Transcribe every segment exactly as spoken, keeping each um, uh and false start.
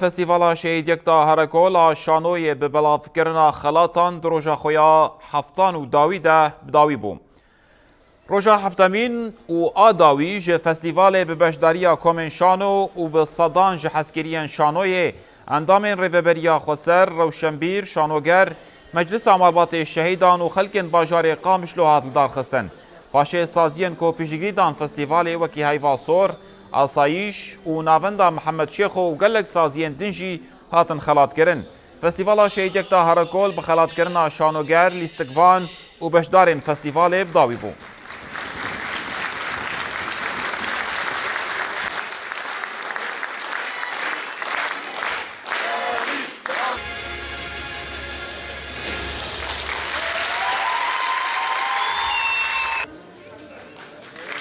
Festîvala Şehîd Yekta Herekol a Şanoyê bi belavkirina xelatan di roja xwe ya heftan û dawî de bi dawî bû. Roja heftemîn û a dawî ji festîvalê bi beşdariya komên Şano û bi sedan ji hezkiriyên Şanoyê, endamên Rêveberiya Xweser, rewşenbîr, şanoger, Meclisa Malbatê Şehîdan û xelkên bajarê Qamişlo hat lidarxistin. Paşê saziyên ku piştgirî dan festîvalê wekî Heyva Sor, Asayîş û Navenda Mihemed Şêxo û gelek saziyên din jî hatin xelatkirin. Festîvala Şehîd Yekta Herekol bi xelatkirina şanoger, lîstikvan û beşdarên festîvalê bi dawî bû.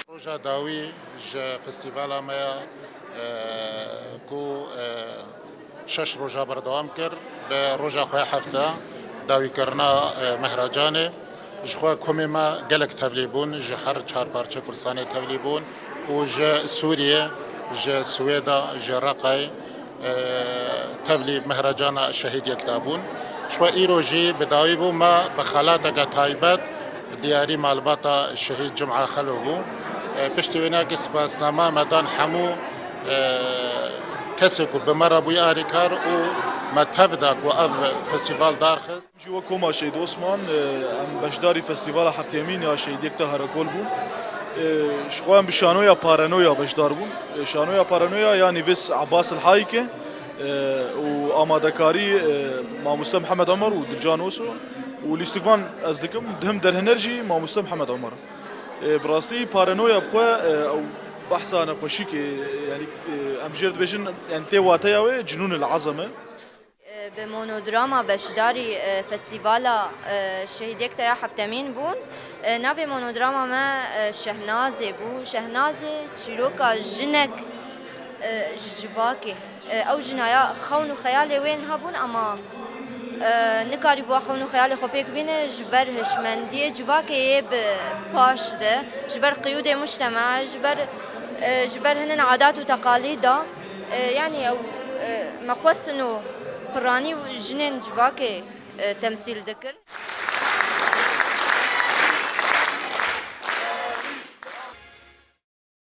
Roja dawî ji festîvala me ya, e, ku, e, şeş roja berdewam kir, bi roja xwe ya hefta dawîkirina, e, Mehracanê. Ji xwe komê me gelek tevlî bûn, ji her çar parçe Kurdistanê tevlî bûn û ji Sûriyê, ji Swêda, ji Reqayê, e, tevlî Mehracana Şehîd Yekta bûn. Ji xwe îro jî bi dawî bû me bi xelateke taybet diyarî malbata Şehîd Cuma Xelo bû. E, piştî wêneyekê spasnama me dan hemû, e, kesê ku bi me re bûye arîkar û me tev da ku ev festîval darxist. Jî wek koma Şehîd Osman, e, em beşdarî festîvala heftêmîn ya Şehîd Yekta Herekol bûn. E, ji xwe em bi şanoya Paranoya beşdar bûn. E, şanoya Paranoya ya nivîs Abbas El Hayke, e, û amadekarî, e, mamoste Mihemed Omer û Dilcan Oso û lîstikvan ez dikim, him derhêner jî mamoste Mihemed Omer. E, bi rastî Paranoya bi xwe, e, ew behsa nexweşîkê, yanî, e, em jê re dibêjin, yanî tê wateya wê Cinûn El Azem e. Bi monodrama beşdarî, e, festîvala, e, Şehîd Yekta ya heftemîn bûn. E, navê monodrama me, e, Şehnazê bû. Şehnazê çîroka jinek, e, ji civakê. E, ew jina ya xewn û xeyalê wê niha bûn, ama, e, nikarîbû xewn û xeyalê xwe pêk bîne ji ber hişmendiyê civakê yê bi paş de, ji ber qiyûdê mujtema, ji ber, e, ji ber hinin adat û teqalîda. E, yanî ew, e, me xwestin û piranî û jinên civakê, e, temsîl dikir.